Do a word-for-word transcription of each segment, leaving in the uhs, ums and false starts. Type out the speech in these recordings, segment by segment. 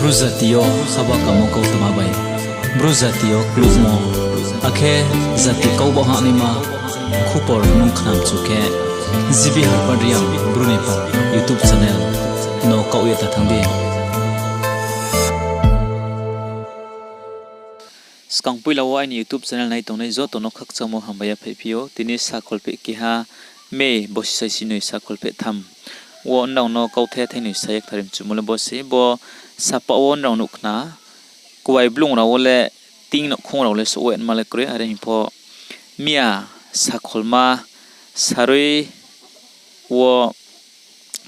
Bru jati yo haba kamo kautma bai, Bru jati yo kluhmo, akhe jati kau baoh hahnaima khupor nung khnamchu khe, G B Harpad Reang Bru ni pal YouTube channel no kaoh ye ta thanng di. Skang poila wo aini YouTube channel nai tongnai joto no khakchangmo hambai yaphaihphi ou. Tini sakholpheh keha May bosi saisi noi sakholpheh tham wo nrao no kauthai thainoi sa ye kthar mchumo le bo se, bo sapaoh wo nrao nuh khna, kuai blung rao wo le, tin nouhkhong rao le souh ye tma le kroi, are hing pho miya sakholma sarui wo,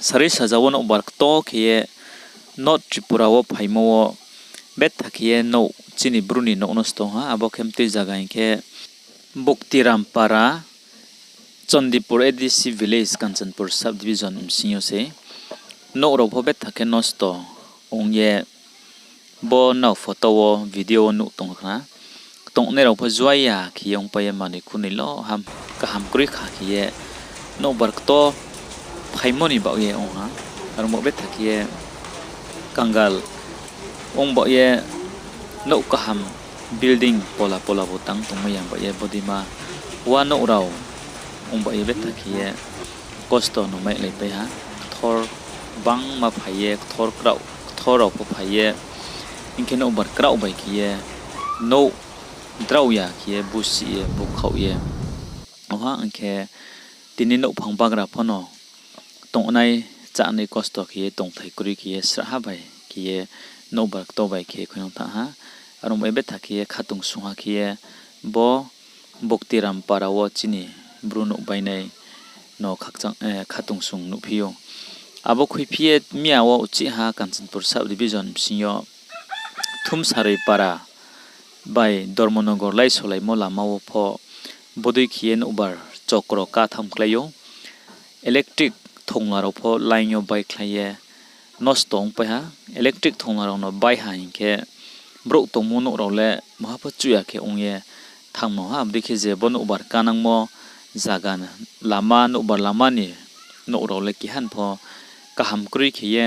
sarui saja wo nouhbar kto khe ye North Tripura wo phaimo wo betha khe ye nouh, chini Bru ni nouh nosto ong ha, abo khe mtui zaga hing khe Boktiram Para, Chandipur A D C village, Kanchanpur sub division bsing yo se. Nouh rao pho betha khe nosto ong ye, bo nrao photo wo, video wo nuh tong khna. Tongnai rao pho juai ya khe ye ongpai ye manoi khunoi lo ham, kaham kroi kha khe ye nouhbar kto phaimo ni baoh ye ong ha. Aro baoh betha khe ye kangal ong baoh ye nouh kaham building pola pola bo tang tongmai ya baoh ye bodeima wa nouh rao ong baoh ye betha khe ye kosto no mailaipai ha. Kthor gbangma phai ye, kthor krao, kthor rao pho phai ye, hing khe nouhbar kraoh bai khe ye nouh drao ya khe ye busih ye bukhaoh ye. Oha hing khe tini nouhphang bagra pho no tongnai chánai kosto khe ye tongthai kroi khe ye srahha bai khe ye nouhbar kto bai khe khuinang thanng ha. Aro bai betha khe ye khatungsung ha khe ye bo Boktiram Para wo chini Bru nouh bainai no khakchang, eh, khatungsung nuhphi ou. Abo khuiphi ye miya wo uchih ha Kanchanpur sub division bsing yo Thumsaroi Para bai Dharmanagar laisolaimo lama wo pho bodei khe ye nouhbar chokro katham klái ou. Electric thongla rao pho line yo baikhlai ye nosto ongpai ha. Electric thongla rao no bai ha hing khe brouh tongmo nouh rao le maha pho chuh ya khe ong ye thanngmo ha. Abo dei khe je bo nouhbar kanangmo zaga lama, nouhbar lama ni nouh rao le keha ni pho kaham kroi khe ye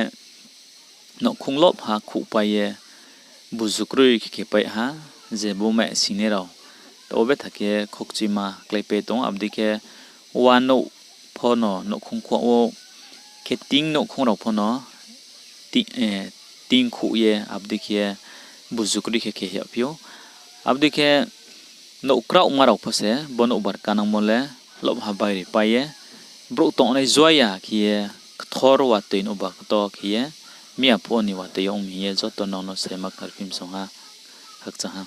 nouhkhong lobha khuhpai ye buzu kroi khe khe pai ha, je bo mai singnai rao. Taoh wo betha khe khokchuima kláipai tong ou, abo dei khe wa nouh pho no nouhkhong khuh wo khe tin nouhkhong rao pho no ti-, eh, tin khuh ye abo dei khe buzu kroi khe khe yaphi ou. Abo dei khe nouh kraohma rao pho se bo nouhbar kanangmo le lobha bairi pai ye, brouh tongnai juai ya khe ye, kthor watoi nouhbar kto khe ye, miya phuh wo ni watoi yo ong mi hing ye joto nrao no saima khnarphi msong ha, khakchang ha.